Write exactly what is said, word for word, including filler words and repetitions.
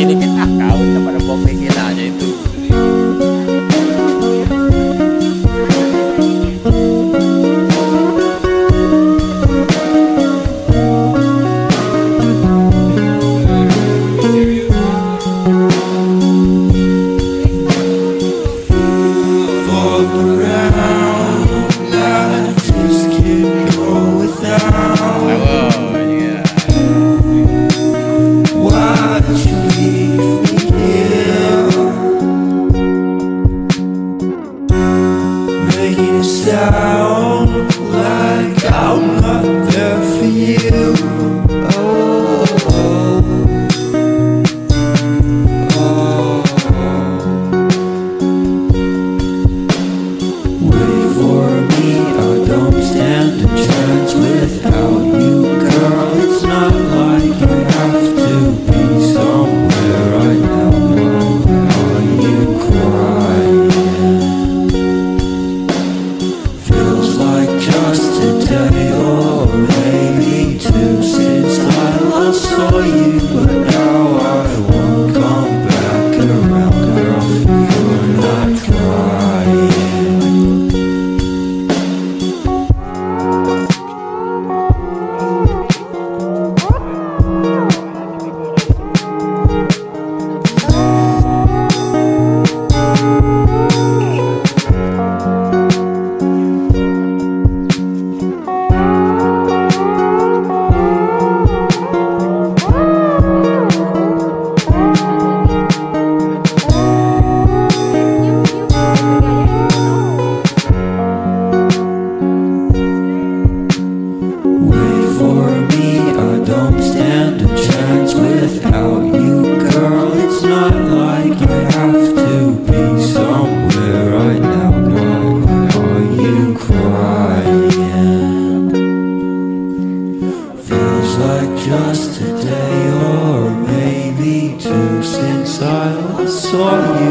Dikit ah, kau tak pada bom dikit aja itu. Fall around, I just can't go without. Oh, yeah. Why'd you leave me here? Making it sound like I'm not there for you. Oh, oh, oh. Wait for me, I don't stand a chance without you, girl. It's not like I have to be somewhere right now. Why are you crying? Feels like just a day or maybe two since I last saw you, but now I won't come back around, girl. You're not crying. Wait for me, I don't stand a chance without you, girl. It's not like I have to be somewhere right now. Why are you crying? Feels like just a day or maybe two since I last saw you.